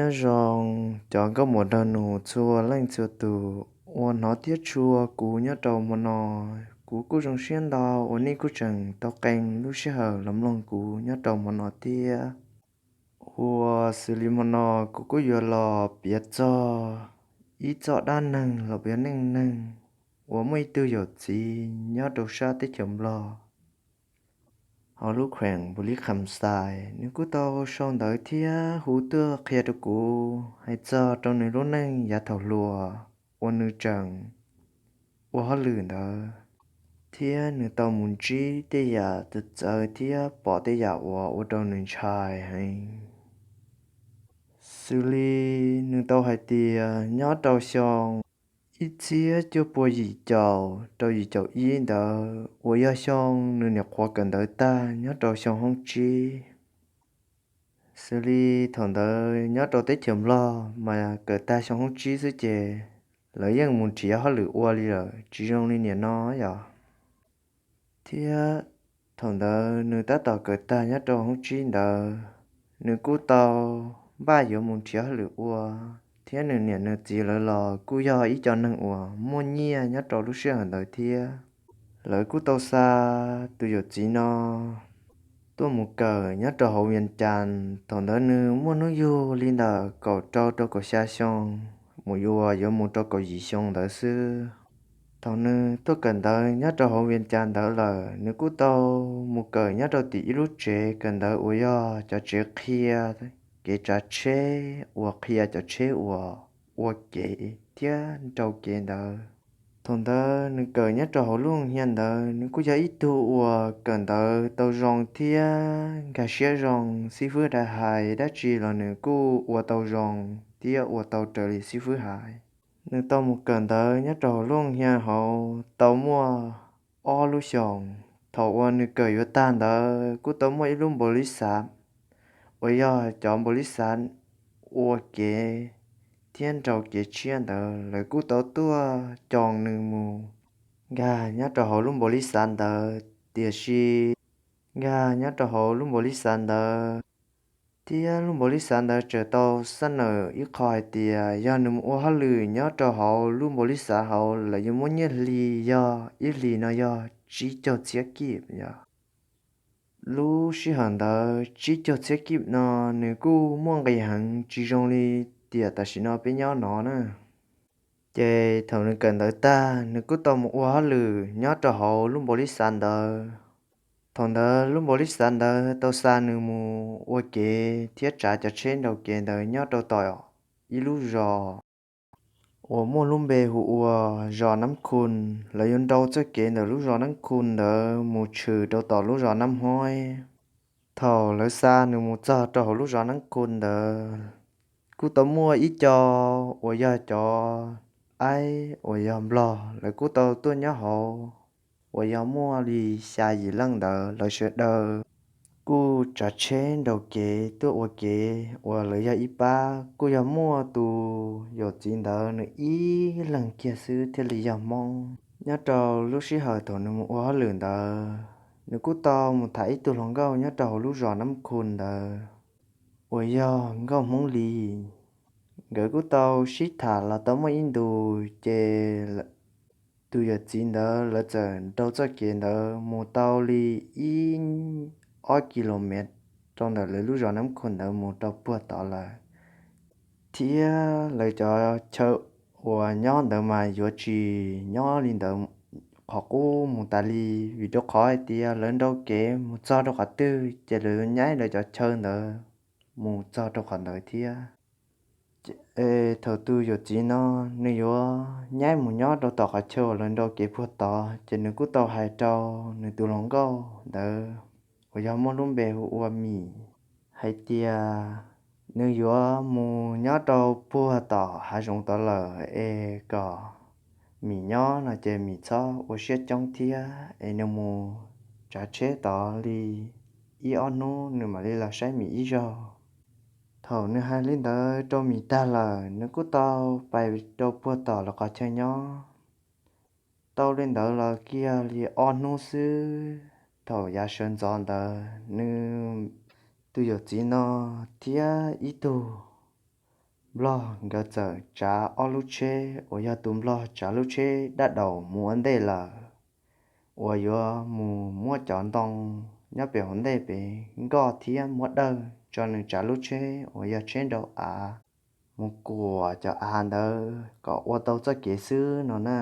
Nyob zoo cov nkauj muam nraug nus txhua leej txhua tus uas hnov thiab tshua kuv nyob rau hmo no. Kuv kuj zoo siab ntau uas nej kuj tseem tau qee lub sij hawm los mloog kuv nyob rau hmo no thiab. Uas xws li hmo no kuv kuj yuav los piav txog ib txoj dab neeg los piav neej neeg uas muaj ib tug yawm txiv nyob rau sab teb chaws Nplog hauv lub kheem Npus Lis Kham Xais, nws kuj tau sau ntawv thiab hu tuaj qhia rau kuv hais txog rau nws lub neej yav thaum hluas uas nws tseem ua hauj lwm ntawd, thiab nws tau mus ntsib tej yam txawv txawv thiab pom tej yam uas ua rau nws ntshai heev. Xws li nws tau hais tias nyob rau xyoo ib txhiab cuaj pua yim caum rau yim caum ib ntawd uas yog xyoo nws nyuam qhuav kawm ntawv tag nyob rau xyoo hoob tsib. Xws li thaum ntawd nyob rau teb chaws Nplog mas kawm tag xyoo hoob tsib xwb ces lawv yeej mus nrhiav hauj lwm ua li lawm, tsis zoo li niaj no yom. Thiab thaum ntawd nws tab tom kawm tag nyob rau hoob tsib ntawd, nws kuj tau npaj yuav mus nrhiav hauj lwm ua, thiab nws niam nws txiv lawv los kuj yog ib co neeg uas muaj nyiaj nyob rau lub sij hawm ntawd thiab. Lawv kuj tau xa tus yawm txiv no tuaj mus kawm nyob rau hauv Vias Cas. Thaum ntawd nws muaj hnub yug li ntawm kaum rau rau kaum xya xyoo, mus yuav yuav mus rau kaum yim xyoo ntawd xwb. Thaum nws tuaj kawm ntawv nyob rau hauv Vias Cas ntawd lawm, nws kuj tau mus kawm nyob rau tim ib lub tsev kawm ntawv uas yog cov tsev qhia kev tsav tsheb, uas qhia cov tsheb uas ua kev thiab nrau kev ntawd. Thaum ntawd nws kawm nyob rau hauv lub hia ntawd, nws kuj yog ib tug uas kawm ntawv tau zoo thiab nkag siab zoo, xib fwb hais dab tsi los nws kuj ua tau zoo thiab ua tau raws li xib fwb hais. Nws tau mus kawm ntawv nyob rau hauv lub hia hauv tau muaj ob lub xyoos. Thaum uas nws kawm yuav tag ntawd kuj tau muaj ib lub npaum li xav uas yog cov npaum li xav ua kev thiab nrau kev tshiab ntawd, lawv kuj tau tuaj coj nws mus nkag nyob rau hauv lub npaum li xav ntawd. Tiam sis nkag nyob rau hauv lub npaum li xav ntawd, thiab lub npaum li xav ntawd tseem tau xab nawm ib qho hais tias yog nws mus ua hauj lwm nyob rau hauv lub npaum li xav hauv, lawv yuav muab nyiaj hli yog ib hlis no yog tsib caug txhiab kib yom. Lub sij hawm ntawd tsib caug txhiab kib no nws kuj muaj nqis heev, tsis zoo li tiam tam sim no peb nyob no na. Ces thaum nws kawm ntawv tag, nws kuj tau mus ua hauj lwm nyob rau hauv lub npaum li xav ntawd. Thaum ntawd lub npaum li xav ntawd tau xa nws mus ua kev thiab tsav cov tsheb nrau kev ntawd nyob rau tom ib lub zos uas muaj lub npe hu ua zos Nab Khu. Lawv yuav nrau txoj kev ntawm lub zos Nab Khu ntawd mus tshwm rau tom lub zos Nab Hoib. Thaum lawv xa nws mus txog rau hauv lub zos Nab Khu ntawd, kuj tau muaj ib co uas yog cov aib uas yog Nplog, lawv kuj tau tuaj nyob hauv uas yog muaj li xya yim leej ntawd. Lawv sawv daws kuj tsav tsheb nrau kev tuaj ua kev uas lawv yog ib pab, kuj yog muaj tus yawm txiv ntawd nws ib leeg kiag xwb thiaj li yog Hmoob. Nyob rau lub sij hawm thaum nws mus ua hauj lwm ntawd, nws kuj tau mus tham ib tug hluas nkauj nyob rau hauv lub zos Nab Khu ntawd uas yog nkauj Hmoob Lis. Nkawd kuj tau sib tham los tau muaj ib ntus ces tus yawm txiv ntawd lawv txawm nrau txoj kev ntawd mus tau li ib ob ki lo mev rau ntawm lawv lub zos Nab Khu ntawd mus rau puag tod lawm. Thiab lawv cov chaw uas nyob ntawd mas yuav tsis nyob li ntawd qhov qub mus tas li, vim rau qhov hais tias lawv nrau kev mus txog rau qhov twg ces lawv yuav nyaib lawv cov chaw ntawd mus txog rau qhov ntawd thiab. Thaum tus yawm txiv no nws yuav nyaib mus nyob rau tom qhov chaw uas lawv nrau kev puag tod, ces nws kuj tau hais rau nws tus hluas nkauj ntawd uas yog muaj lub npe hu ua Mim hais tias nws yuav mus nyob rau puag tom hav zoov tod lawm es kom Mim nyob no ces Mim txhob ua siab coob thiab es nws mus tsav tsheb tod li ib ob hnub nws mam li los saib Mim ib zaug. Thaum nws hais li ntawd rau Mim tag lawm, nws kuj tau pais rau puag tom lawv qhov chaw nyob. Tau li ntawd los kiag li ob hnub xwb, thaum yav sawv ntxov ntawd nws tus yawm txiv no thiab ib tug nplog nkawd txawm tsav ob lub tsheb uas yog tus nplog tsav lub tsheb dab daum mus ua ntej lawm, uas yuav mus muab cov ntoo nyob pem hauv ntej pem nkoj thiab muab dawj tso nws tsav lub tsheb uas yog tsheb nrau av mus kuam cov av ntawd kom ua tau txoj kev xwb no na.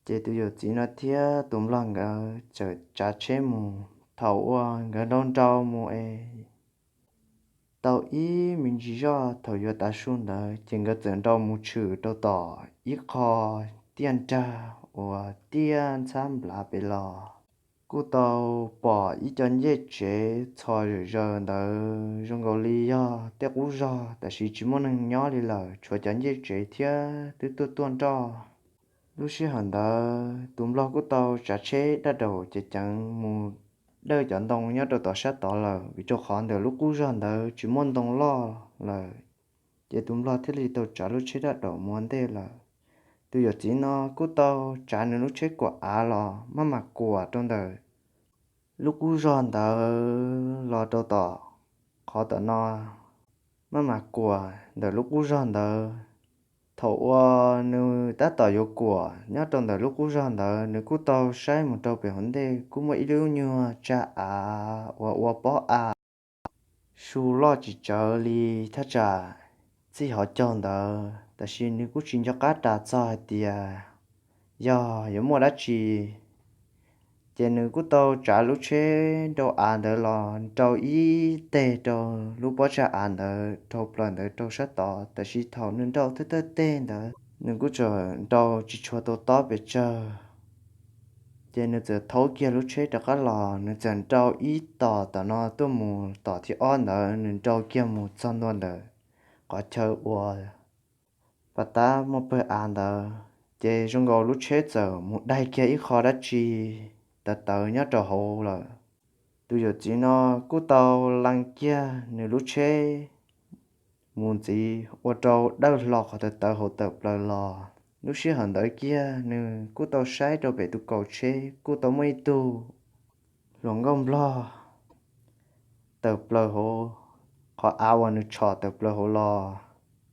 Ces tus yawm txiv no thiab tus nplog nkawd txawm tsav tsheb mus. Thaum uas nkawd nrau nrau mus es tau ib me ntsis zoj, thaum yuav tav su ntawd ces nkawd txawm nrau mus tshwm rau tom ib qho tiaj nrag uas tiaj ntxhab nplav pem los. Kuj tau pom ib co ncej tsev txhos zawm zaws ntawd zoo nkaus li yog tej qub zog, tab sis tsis muaj neeg nyob li lawm, tshuav cov ncej tsev thiab twb tuaj tuaj nroj. Lub sij hawm ntawd tus nplog kuj tau tsav tsheb dab daum ceev ceev mus dawj cov ntoo nyob rau tom sab tod lawm, vim rau qhov ntawm lub qub zog ntawd tsis muaj ntoo loj lawm. Ces tus nplog thiaj li tau tsav lub tsheb dab daum mus ua ntej lawm. Tus yawm txiv no kuj tau tsav nws lub tsheb kuam av los maj mam kuam rau ntawm lub qub zog ntawd los rau tom qhov tom no, maj mam kuam ntawm lub qub zog ntawd. Thaum uas nws tab tom yuav kuam nyob rau ntawm lub qub zog ntawd, nws kuj tau saib mus rau pem hauv ntej kuj muaj ib lub nyuag tsag av uas ua pob av su loj tsis tsawg li thaj tsam txij hauv caug ntawd, tab sis nws kuj tsis nco qab ras txog hais tias yog yuav muaj dab tsi. Ces nws kuj tau tsav lub tsheb nrau av ntawd los nrau ib teg rau lub pob tsag av ntawd dhau plaws ntawd rau sab tod, tab sis thaum nws nrau thawj thawj teg ntawd nws kuj tseem nrau tsis tshua tau tob pes tsawg. Ces nws txawm thaub kiag lub tsheb rov qab los, nws txawm nrau ib tom tom no tuaj mus tom thib ob ntawd, nws nrau kiag mus txog ntua ntawm qhov chaw uas pas tab muaj pawg av ntawd, ces zoo nkaus lub tsheb txawm mus daig kiag ib qho dab tsi tawv tawv nyob rau hauv lawm. Tus yawm txiv no kuj tau lees kiag nws lub tsheb mus ntxiv ua rau dawj hlo qhov tawv tawv hauv tawm plaws los. Lub sij hawm ntawd kiag nws kuj tau saib rau pem tus kaum tsheb kuj tau muaj ib tug hluas nkauj nplog tawm plaws hauv qhov av uas nws tshom tawm plaws hauv los,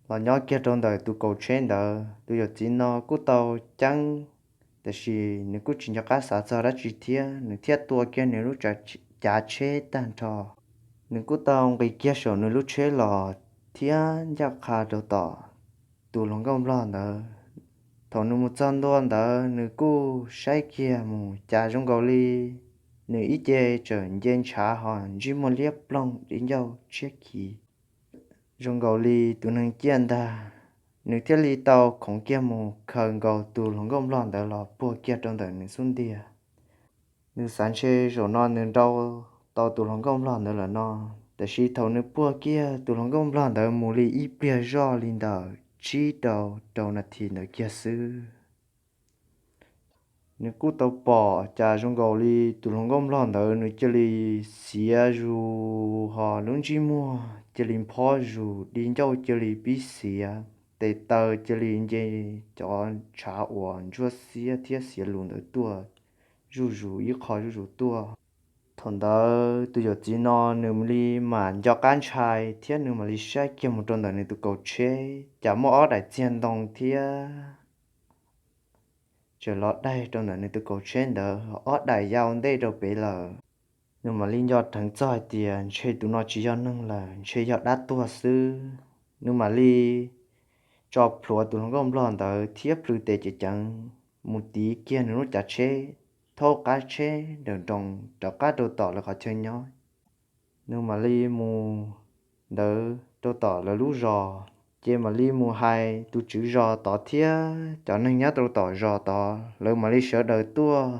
los nyob kiag rau ntawm tus kaum tsheb ntawd. Tus yawm txiv no kuj tau ceeb, tab sis nws kuj tsis nco qab xav txog dab tsi thiab, nws thiaj tua kiag nws lub cav tsheb tag nrho. Nws kuj tau nqis kiag saum nws lub tsheb los thiab ncaj qha rau tom tus hluas nkauj nplog ntawd. Thaum nws mus txog ntua ntawd nws kuj saib kiag mus cas zoo nkaus li nws ib ce tseem nce ntshav ho ntsej muag liab ploog di ncauj tshiab khiv zoo nkaus li tus neeg ciaj ntag. Nws thiaj li tau khoov kiag mus khaws nkaus tus hluas nkauj nplog ntawd los puag kiag rau ntawm nws xub ntiag. Nws xav ntshe zaum no nws nrau tau tus hluas nkauj nplog ntawd lawm no, tab sis thaum nws puag kiag tus hluas nkauj nplog ntawd mus li ib pliag zoj li ntawm tsib rau rau nas this ntawd kiag xwb, nws kuj tau pom cas zoo nkaus li tus hluas nkauj nplog ntawd nws cia li xiav zus ho lub ntsej muag cia li nphob zus, di ncauj cia li pib xiav, tes taw cia li nce cov ntshav uas ntsuab xiab thiab xiav lus ntawd tuaj zuj zus ib qho zuj zus tuaj. Thaum ntawd tus yawm txiv no nws li mam nco qab ntshai thiab nws mam li saib kiag mus rau ntawm nws tus kaum tsheb cas muaj ob daim txiag ntoo thiab tseem los daig rau ntawm nws tus kaum tsheb ntawd ob daim yau ntej rau pem lawm. Nws mam li nco dheev txog hais tias ntshe tus no tsis yog neeg lawm, ntshe yog dab tuag xwb. Nws mam li tso plhuav tus hluas nkauj nplog ntawd thiab plhws tes ceev ceev mus tiv kiag nws lub cav tsheb, thauj qab tsheb nrawm nroos rov qab rau tom lawv qhov chaw nyob. Nws mam li mus ntawd rau tom lawv lub zos, ces mam li mus hais tus tswv zos tod thiab cov neeg nyob rau tom zos tod, lawv mam li sawv daws tuaj.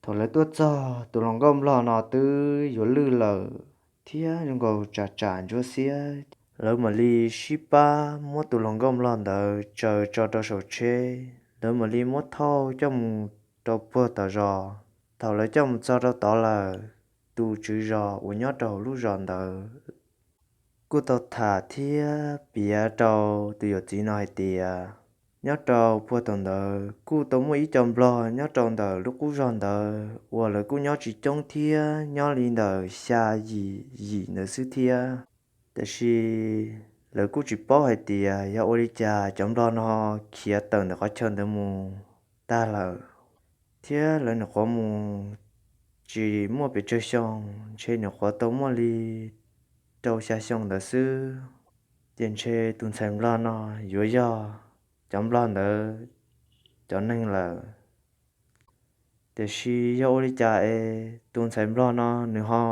Thaum lawv tuaj txog, tus hluas nkauj nplog no twb yuav lwj lawm thiab zoo nkaus tsam tsam ntsuab xiab. Lawv mam li sib pab muab tus hluas nkauj nplog ntawd tsaws tso rau saum tsheb, lawv mam li muab thauj coj mus rau puag tom zos. Thaum lawv coj mus txog rau tod lawm, tus tswv zos uas nyob rau hauv lub zos ntawd kuj tau tham thiab piav rau tus yawm txiv no hais tias nyob rau puag thaum ntawd kuj tau muaj ib co nplog nyob rau ntawm lub qub zog ntawd uas lawv kuj nyob tsis coob thiab, nyob li ntawm xya yim yim ntawd xwb thiab. Tab sis Lawv kuj tsis paub hais tias yog ua li cas cov nplog no khiav tawm ntawm qhov chaw ntawd mus tag lawm, thiab lawv nyuam qhuav mus tsis muaj pes tsawg xyoo, ntshe nyuam qhuav tau muaj li rau xya xyoo ntawd xwb, ces ntshe tus ntxhais nplog no yuav yog cov nplog ntawd cov neeg lawm. Tiam sis yog ua li cas es tus ntxhais nplog no nws ho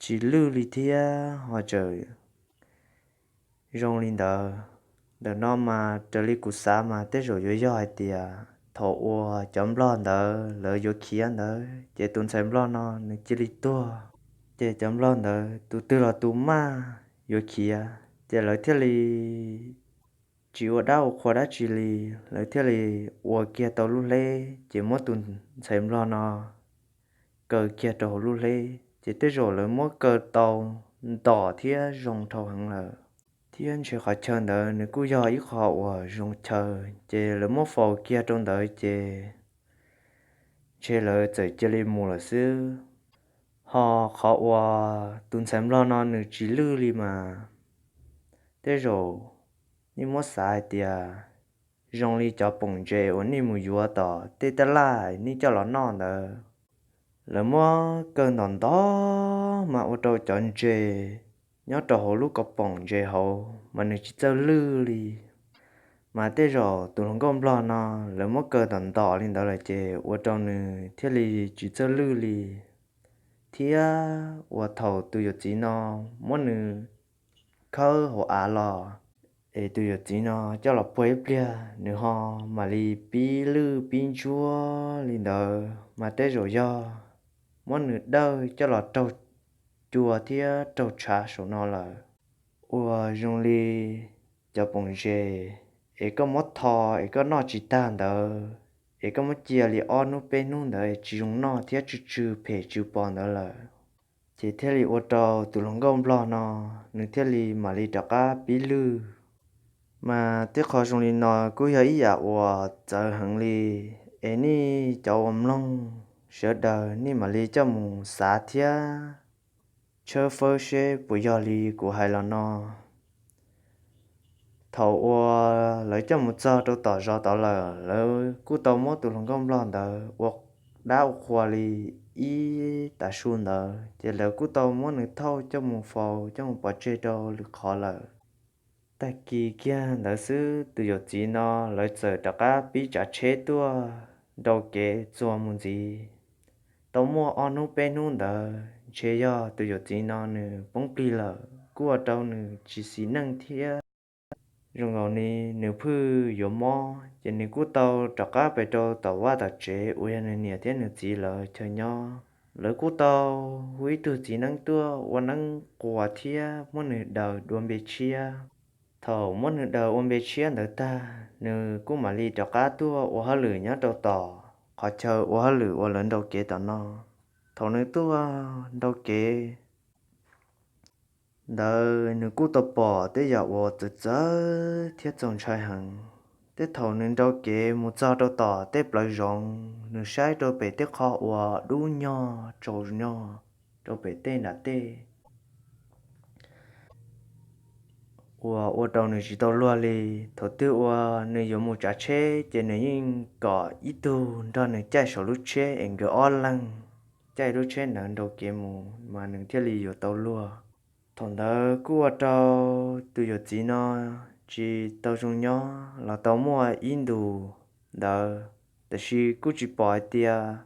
tsis lwj li thiab ho tseem zoo li ntawd? Ntawm no mas raws li kuv xav mas tej zaum yuav yog hais tias thaum uas cov nplog ntawd lawv yuav khiav ntawd ces tus ntxhais nplog no nws cia li tuag, ces cov nplog ntawd tus twg los tus maj yuav khiav, ces lawv thiaj li tsis ua dab ua qhua dab tsi li, lawv thiaj li ua kiag tau lub hleb ces muab tus ntxhais nplog no kaw kiag rau hauv lub hleb, ces tej zaum lawv muab kaw tau ntom thiab zoo dhau heev lawm. Thiab ntshe qhov chaw ntawd nws kuj yog ib qho uas zoo chaw, ces lawv muab faus kiag rau ntawd ces ntshe lawv txawm cia li mus lawm xwb. Ho qhov uas tus ntxhais nplog no nws tsis lwj li mas tej zaum nej muab xav hais tias zoo li cov poom ntses uas nej mus yuav tom tej taj laj nej coj los noj ntawd. Lawv muab kaw ntom ntov mas ua rau cov ntses nyob rau hauv lub kaus poom ntses hauv mas nws tsis txawj lwj li. Mas tej zaum tus hluas nkauj nplog no lawv muab kaw ntom ntov li ntawd lawm ces ua rau nws thiaj li tsis txawj lwj li. Thiab uas thaum tus yawm txiv no muab nws khawb hauv av los, es tus yawm txiv no coj los puag ib pliag nws ho mam li pib lwj pib ntsuab li ntawd mas tej zaum yog muab nws dawj coj los raug cua thiab raug tshav saum no lawm. Uas zoo li cov poom ntses es koj muab tho es koj noj tsis tag ntawd, es koj muab cia li ob hnub peb hnub ntawd es tsis zoo noj thiab tsw tsw phem tsw pos ntawd lawm, ces thiaj li ua rau tus hluas nkauj nplog no nws thiaj li mam li rov qab pib lwj. Mas tej qho zoo li no kuj yog ib yam uas txawv heev li, es nej cov uas mloog sawv daws nej mam li coj mus xav thiab tshawb fawb seb puas yog li kuv hais los no. Thaum uas lawv coj mus txog rau tom zos tod lawm, lawv kuj tau muab tus hluas nkauj nplog ntawd ua dab ua qhua li ib tav su ntawd, ces lawv kuj tau muab nws thauj coj mus faus coj mus pov tseg rau lwm qhov lawm. Tag kis kiag ntawd xwb tus yawm txiv no lawv txawm rov qab pib tsav tsheb tuaj nrau kev txuas mus ntxiv. Tau muaj ob hnub peb hnub ntawd ntshe yog tus yawm txiv no nws poob plig lawm kuj ua rau nws tsis xis neej thiab. Zoo nkaus li nws phwj yuav mob ces nws kuj tau rov qab pem rau tom vaj tom tsev uas yog nws niam thiab nws txiv lawv chaw nyob. Lawv kuj tau hu ib tug txiv neeb tuaj ua neeb quas thiab muab nws daws dua npe tshiab. Thaum muab nws daws ua npe tshiab ntawd tag, nws kuj mam li rov qab tuaj ua hauj lwm nyob rau tom qhov chaw ua hauj lwm uas lawv nrau kev tom no. Thaum nws tuaj nrau kev ntawd nws kuj tau pom tej yam uas txawv txawv thiab txaus ntshai heev. Tej thaum nws nrau kev mus txog rau tom tej plawv zoov, nws saib rau pem tej qhov uas dub nyog tsaus nyog rau pem tej nram tej uas ua rau nws tsis tau luag li. Thaum twg uas nws yuav mus tsav tsheb ces nws yeej kom ib tug nrog nws caij saum lub tsheb es nkawd ob leeg caij lub tsheb ntawd nrau kev mus mas nws thiaj li yuav tau luag. Thaum ntawd kuj ua rau tus yawm txiv no tsis tau zoo nyob los tau muaj ib ntus ntawd, tab sis kuj tsis pom hais tias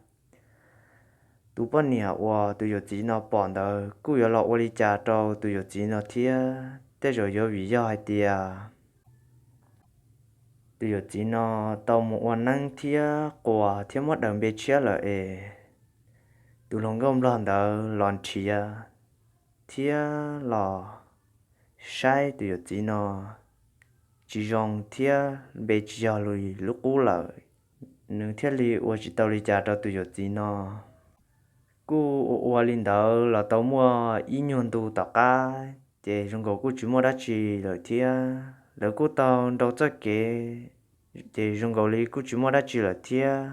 tus poj niam uas tus yawm txiv no pom ntawd kuj yuav los ua li cas rau tus yawm txiv no thiab. Tej zaum yuav vim yog hais tias tus yawm txiv no tau mus ua neeb thiab quas thiab muab daws npe tshiab lawm es tus hluas nkauj nplog ntawd los nrhiav thiab los saib tus yawm txiv no tsis zoo thiab npe tsis yog li lub qub lawm, nws thiaj li ua tsis tau li cas rau tus yawm txiv no. Kuj ua ua li ntawd los tau muaj ib nyuag ntu tom qab ces zoo nkaus kuj tsis muaj dab tsi lawm thiab. Lawv kuj tau nrau txoj kev ces zoo nkaus li kuj tsis muaj dab tsi lawm thiab.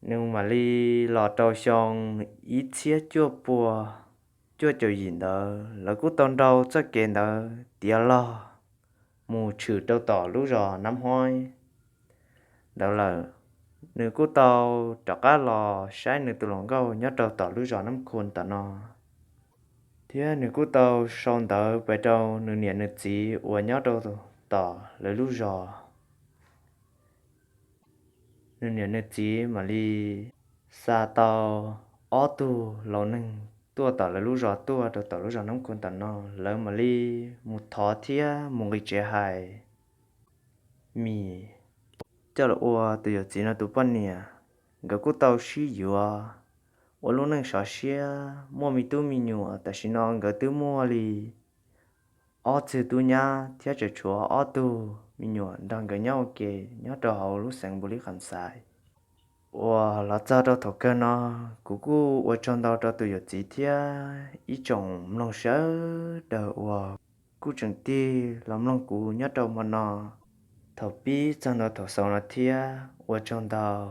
Nws mam li los rau xyoo ib txhiab cuaj pua cuaj caum yim ntawd lawv kuj tau nrau txoj kev ntawd tiav log mus tshwm rau tom lub zos Nab Huaib ntawd lawm. Nws kuj tau rov qab los saib nws tus hluas nkauj nyob rau tom lub zos Nab Khu tom no, thiab nws kuj tau sau ntawv pes rau nws niam nws txiv uas nyob rau tom lawv lub zos. Nws niam nws txiv mam li xa tau ob tug laus neeg tuaj tom lawv lub zos tuaj rau tom lub zos Nab Khu tom no, lawv mam li mus thov thiab mus nqis tsev hais mis coj los ua tus yawm txiv no tus poj niam. Nkawd kuj tau sib yuav ua lub neej sov siab muaj me tub me nyuam. Tam sim no nkawd twb muaj li ob txwg tub nyab thiab tseem tshuav ob tug me nyuam nrog nkawd nyob ua ke nyob rau hauv lub xeev Npus Lis Kham Xais. Uas los txog rau thaum kawg no, kuv kuj ua tsaug ntau rau tus yawm txiv thiab ib tsoom mloog sawv daws uas kuj tseem tig los mloog kuv nyob rau hmo no thaum pib txog ntua thaum xaus no thiab ua tsaug ntau.